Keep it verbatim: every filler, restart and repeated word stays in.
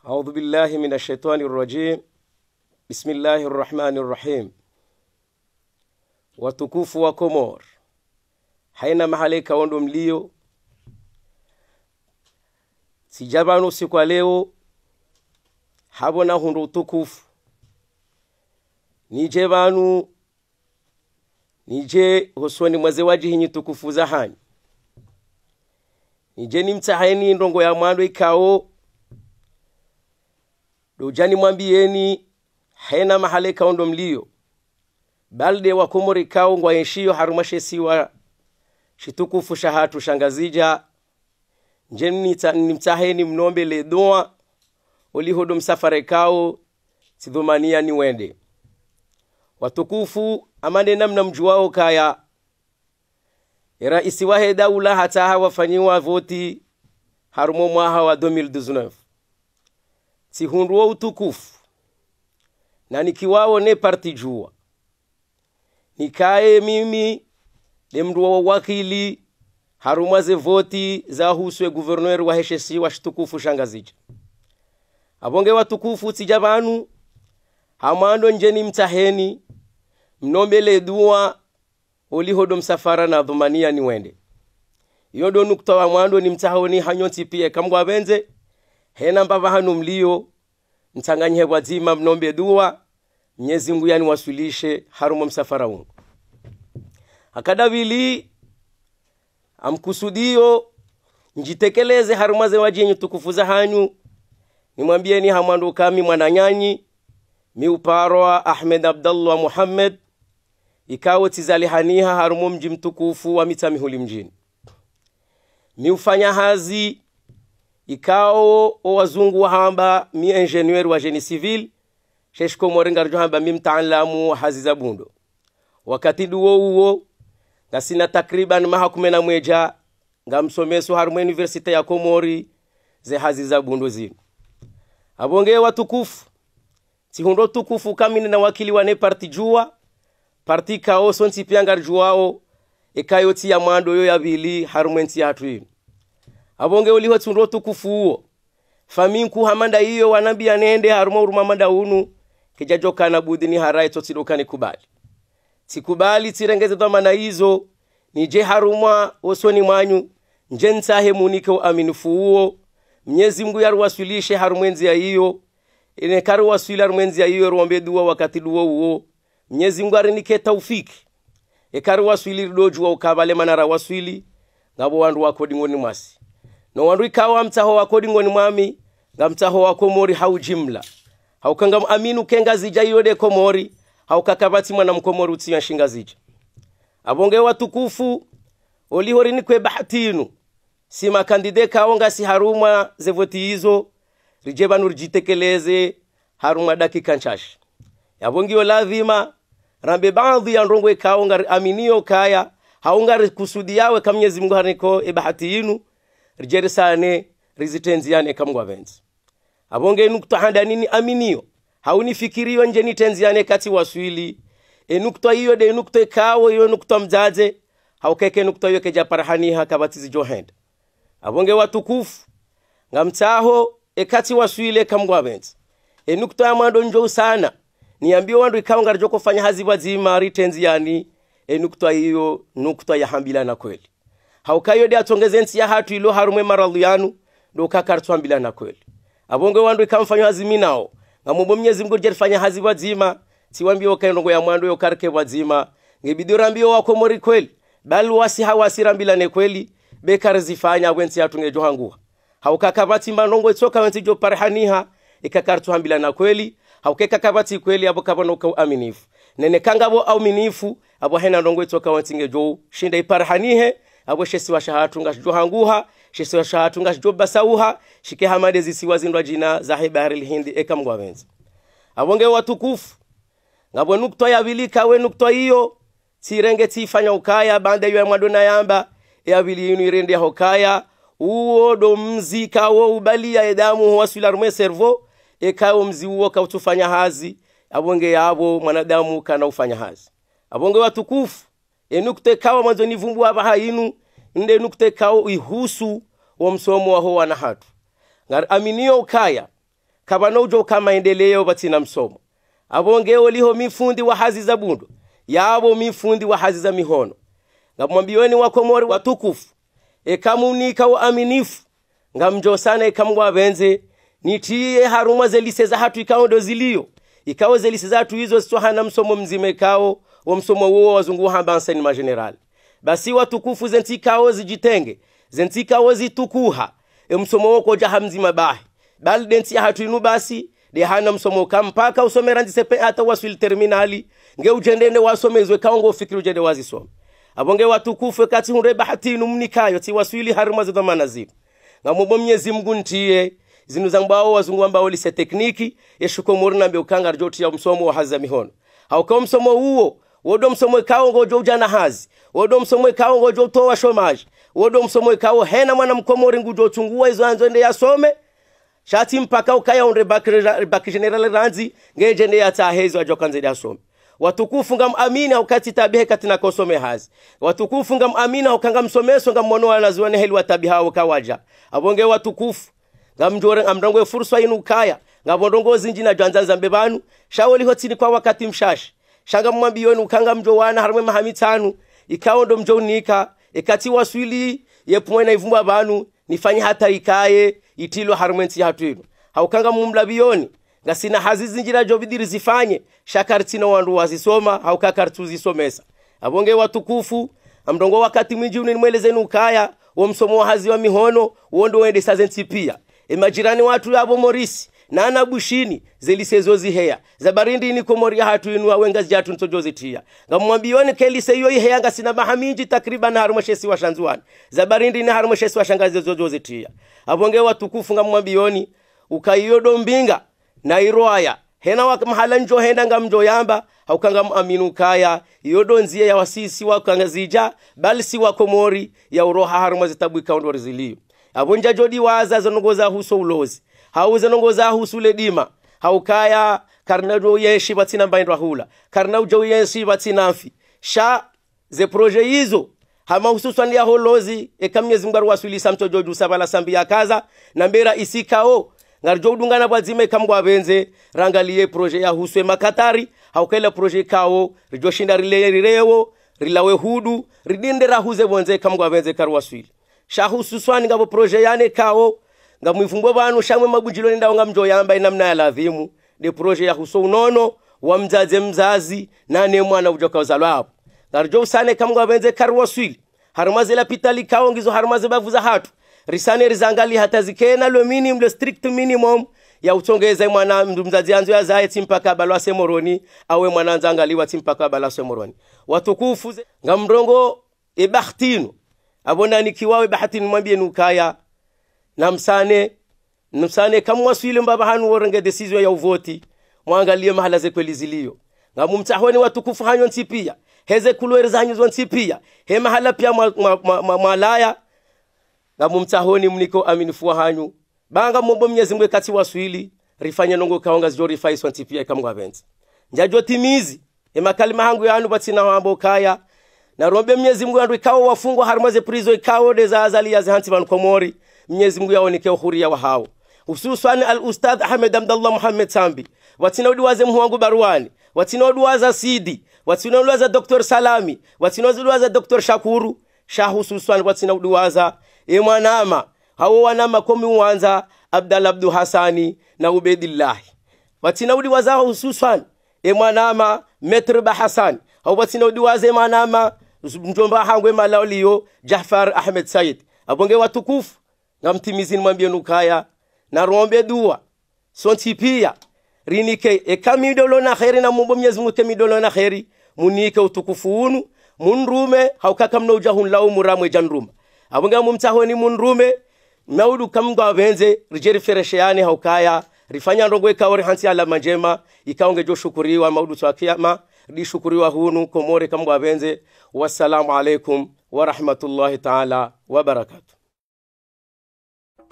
أعوذ بالله من الشيطان الرجيم. بسم الله الرحمن الرحيم. Watukufu wa Komori, hayina mahala ikao ndo mliyo, tsidja pvanu usiku wa leo, hapvo nahundru utukufu nidje pvanu, nidje hosoni mwa ze wadjihi ntukufu zahanyu, nidje nimtsaheni ndrongoo ya mwando ikao ndo udja nimwambiyeni, hayina mahala ikao ndo mliyo, bali nde wa Komori ikao ngwaenshiyo harumwa she isiwa shitukufu shahatru sha Ngazidja. Ndje nitsa-, nimtsaheni mnombe le dua, oliho ndo msafara ikao tsidhwamaniya niwende. Watukufu, hama nde namna mdjuwao ukaya, e raisi wahe daula hatsaha wafanyiwa voti harumwa mwaha wa deux mille dix-neuf. Tsihundru wo utukufu, na nikiwao ne parti Juwa, nikaye mimi nde mndru wa wakili harumwa ze voti zahusu e gouverneur wahe she isiwa shitukufu sha Ngazidja. Hapvo nge watukufu, tsidja pvanu, ha mwando ndje nimtsaheni mnombe le dua, oliho ndo msafara nadhwamaniya niwende. Iyo ndo nukta wa mwando nimtsahoni hanyu nyontsi piya eka mngwapvendze, hayina mbapvi hanu mliyo, mtsanganyihe pvwadzima mnombe dua, Mnyezi Mngu yaniwaswilishe harumwa msafara unu. Haka nda pvili, ha mkusudiyo ndjitekeleze harumwa ze wadjihi ntukufu zahanyu, nimwambiyeni ha mwando uka mi mwananyanyu, mi uparwa Ahmed Abdallah Mohamed, ikao tsizalihaniha harumwa mdji mtukufu wa Mitsamihuli mdjini. Mi ufanya hazi ikao o wazungu wahamba mi ingénieur wa génie civil, she shikomori ngaridjo hamba mi mtaalamu wa hazi za bundo. Wakati ndo uwo uwo, ngasina takriban maha kume na mwedja, ngamsomeso harumwa université ya Komori ze hazi za bundo zinu. Hapvo nge watukufu, tsihundru utukufu uka mi nina wakili wa ne parti Juwa, parti ikao sontsi piya ngaridjuwao, eka yo tsi ya mwando yo ya pvili harumwa entsi yahatru inu. Hapvo nge oliho tsihundru utukufu uwo, famiyi nkuu hama nda iyo wanambiya nende harumwa uruma mwanda unu, kidjadjokana budi niharaye, tso tsi ndo uka nikubali. Tsikubali tsirenge ze dhwamana izo, nidje harumwa hosoni mwanyu, ndje ntsahe munike uaminifu uwo. Mnyezi Mngu yariwaswilishe harumwa endziya iyo. Eka riwaswili harumwa endziya iyo, riombe dua wakati ndo uwo uwo, Mnyezi Mngu yarinike taufiki. Eka riwaswili ridodjuwa uka pvale mana rawaswili, ngapvo wandru wako dingoni mwasi. No wandru ikao wamtsaho wako dingoni mwami, ngamtsaho wa Komori ha ujimla. Hauka ngamuamini uka e Ngazidja iyo nde Komori, hauka kapvatsi mwana mkomori utsiyenshi Ngazidja. Hapvo nge watukufu, oliho rinikwe bahati inu, si makandida ikao ngasi harumwa ze voti izo, ridje pvanu ridjitekeleze harumwa dakika ntsashi. Yapvo ngiyo ladhima rambe baadhwi ya ndrongoo ikao ngariaminiyo ukaya, hau ngarikusudiyawo eka Mnyezi Mngu hariniko e bahati inu, ridje risane, rizitrendze yani eka Mngu hapvendze. Yapvo nge nukta handani niaminiyo, hau nifikiriyo ndje nitrendze yani eka tsiwaswili. E nukta iyo nde nukta ikao iyo nukta mdzadze, hauka eka e nukta iyo kaidjaparihaniha kapvatsi zidjohenda. Yapvo nge watukufu, ngamtsaho, eka tsiwaswili eka Mngu hapvendze. E nukta ya mwando ndjo usana, niyambiyo wandru ikao ngaridjo kofanya hazi pvwadzima ritrendze yani, e nukta iyo, nukta ya hambilana kweli. Hauka iyo nde yatsongeze ntsi yahatru ilo harumwa e maradhwi yanu, ndo uka karitsuhambilana kweli. Yapvo nge wandru ikao mfanyo hazi mi nawo, ngamombo Mnyezi Mngu ridje rifanya hazi pvwadzima, tsiwambiyo uka e ndrongoo ya mwando yo karike pvwadzima, nge bidi rambiyo wa Komori kweli, bali wasi ha wasi rambilane kweli, be karizifanya apvo entsi yahatru ngedjo hanguha. Hauka kapvatsi mba ndrongoo itsoka wentsi idjo parihaniha, eka karitsuhambilana kweli, hauka eka kapvatsi kweli apvo kapvana uka uaminifu. Neka ngapvo uaminifu, apvo hena ndrongoo itsoka wentsi ngedjo shinda iparihanihe, apvo she isiwa shahatru ngashidjo hanguha, she isiwa shahatru ngashidjo basauha, shike hama nde zisiwa zindru djina zahe bahari lihindi eka Mngu hapvendze. Yapvo nge watukufu, ngapvo nukta ya pvili ikao e nukta iyo, tsirenge tsifanya ukaya, baanda iyo ya mwando nayamba, e ya pvili inu irende ya hukaya, uwo ndo mzi ikao ubaliya e damu ho waswili harumwa e cerveau, eka wo mzi uwo kautsufanya hazi, yapvo nge yapvo mwanadamu kana ufanya hazi. Yapvo nge watukufu, e nukta ikao mwandzo nivumbuwa apvaha inu, nde nukta ikao ihusu wo msomo waho wana hatru. Ngariaminiyo ukaya, kapvana udjo ka maendeleo pvatsina msomo. Apvo nge oliho mi fundi wa hazi za bundo, yapvo mi fundi wa hazi za mihono. Ngamwambiyoni wakomori watukufu, eka munika uaminifu, ngamdjo sana eka Mngu apvendze, nitriye harumwa ze lycée zahatru ikao ndo ziliyo. Ikao ze lycée zahatru izo zitswa hana msomo mdzima ikao, wo msomo uwo wazungu hamba enseignement général. Basi watukufu, ze ntsi ikao zidjitenge, ze ntsi ikao zitukuha, e msomo uwo kaudja ha mdzima bahi. Bali nde ntsi yahatru inu basi, nde hana msomo uka mpaka usome randzi C P un hata waswili terminale, nge udjende nde wasome izo ikao ngo ufikiri udjende wazisome. Apvo nge watukufu, eka tsi hundre bahati inu mnikayo, tsi waswili harumwa ze dhwamana zinu. Ngamomba Mnyezi Mngu nitriye, zinu zambwao wazungu wambao lycée technique, ye shikomori nambe uka ngaridjo triya msomo wa hazi za mihono. Hauka wo msomo uwo, wo ndo msomo ikao ngodjo udja na hazi, wo ndo msomo ikao ngodjo utowa chômage, wo ndo msomo ikao hena mwana mkomori ngudjo tsunguwa izo yandzo ende yasome, sha tsi mpaka ukaya hundre bac, bac général randzi, ngedje nde yatsahe izo yadjo kandze nde yasome. Watukufu, ngamwamini hauka tsi tabihe katsina kosome hazi. Watukufu, ngamwamini hauka ngamsomeso, ngamwono wanazioni heli watabiha hauka wadja. Apvo nge watukufu, ngamdjore, ngamrongoo ye fursa inu ukaya, ngapvo ndrongoo zindji nadjwandza nizambe pvanu, sha oliho tsini kwa wakati mshashi. Sha ngamwambiyoni uka ngamdjo wana harumwa e maha mitsanu, ikao ndo mdjo unika, eka tsi waswili, ye pumwe na ivumbwa pvanu, nifanye hata ikaye, itrilwe harumwa e ntsi yahatru inu. Hauka ngamumlapviyoni, ngasina hazi zindji radjo bidi rizifanye, sha karitsina wandru wazisoma, hauka karitsu zisomesa. Apvo nge watukufu, ngamrongoo wakati mwindji unu nimwelezeni ukaya, wo msomo wa hazi wa mihono, wo ndo wendesa ze ntsi piya. E majirani wahatru yapvo Morisi, na na Bushini, ze lycée zo ziheya. Za bari ndrini Komori yahatru inu awe Ngazidja yahatru ntsodjo zitriya. Ngamwambiyoni ke lycée iyo iheya ngasina maha mindji takriban harumwa she isiwa sha Ndzuwani. Za bari ndrini harumwa she isiwa sha Ngazidja ntsodjo zitriya. Apvo nge watukufu ngamwambiyoni, uka iyo ndo mbinga, na irwaya. Hena wa mahala ndjo henda ngamdjo yamba, hauka ngamwamini ukaya, iyo ndo ndziya ya wasi si wa Ngazidja, bali si wa Komori, ya uroha harumwa ze tabu ikao ndo riziliyo. Apvo ndjadjo diwaza ze ndrongoo zahusu ulozi. Hau ze ndrongoo zahusu le dima. Haukaya, karina udjo uyenshi pvatsina mbayi ndo hula. Karina udjo uyenshi pvatsina mfi. Sha, ze projet izo, hama hususwani ya ho lozi, eka Mnyezi Mngu ariwaswilisa mtsodjo djusa pvala sambi ya kaza, nambe raisi ikao, ngaridjo udungana pvwadzima eka Mngu apvendze, rangaliye projet yahusu e makatari, hauka ila projet ikao, ridjo shinda rile, rilewo, rilawe hudu, ridinde rahuze pvondze eka Mngu apvendze kariwaswili. Sha hususwani ngapvo projet ya nne ikao, ngamwivumbwe pvanu sha mwe mabundjiloni ndawo ngamdjo yamba inamna ya ladhimu, nde projet yahusu unono, wa mdzadze mzazi, na ne mwana udjo ka uzalwa apvo. Ngaridjo usane eka Mngu apvendze kariwaswili. Harumwa ze lapitali ikao ngizo harumwa ze bavu zahatru. Risane rizangali hata zikena le minimum, le strict minimum, ya utsongeza mwana mndru mdzadze yandzo yazaye tsi mpaka abalwa se Moroni, awe mwana yandzo angaliwa tsi mpaka abalwa se Moroni. Watukufu ze, ngamrongoo e bahati inu. Apvo nanikiwao e bahati inu mwambiyeni ukaya, namsane, namsane eka mwaswili mbapvi hanu worenge décision ya uvoti, mwangaliye mahala ze kweli ziliyo. Ngamumtsahoni watukufu hanyu ntsi piya, he ze couleur zahanyu zontsi piya, he mahala piya mwa, mwa, mwa, mwa, mwalaya, ngamumtsahoni mnike uaminifu wahanyu. Ba ngamomba Mnyezi Mngu eka tsi waswili, rifanye ndrongoo ikao ngazidjo rifaa sontsi piya eka Mngu apvendze. Ndjadjo timizi, e makalima hangu yanu pvatsina wambo ukaya, narombe Mnyezi Mngu wandru ikao wafungwa harumwa ze prison ikao nde za Azali yazihantsi pvanu Komori, Mnyezi Mngu yawanike uhuriya wahawo. Hususwani al Ustadh Ahmed Abdallah Mohamed Sambi, pvatsina udiwaza e mhuu wangu Barwani, pvatsina udiwaza Sidi, pvatsina udiwaza Docteur Salami, pvatsina udiwaza Docteur Shakuru, sha hususwani pvatsina udiwaza e mwanama, hawo wanama komi uwandza, Abdallah Abdu Hasani na Ubedillahi. Pvatsina udiwaza hususwani e mwanama Maître Bahasani, hau pvatsina udiwaza e mwanama mdjomba hangu e mahala uliyo Jafar Ahmed Said. Apvo nge watukufu, ngamtimizini mwambiyeni ukaya, narombe dua, sontsi piya, rinike, eka mi ndo lo na kheri namomba Mnyezi Mngu ke mi ndo lo na kheri, munike utukufu unu, munrume, hauka kamna udja hunlaumu ramwe dja nruma. Apvo ngamumtsahoni munrume, maudu eka Mngu apvendze, ridje riferesheyane haukaya, rifanya ndrongoo ikao rihantsi alama ndjema, ikao ngedjo shukuriwa maudu siku ya kiyama, rishukuriwa hunu Komori eka Mngu apvendze. Wassalamu alaikum wa rahmatullahi taala wa barakatuh.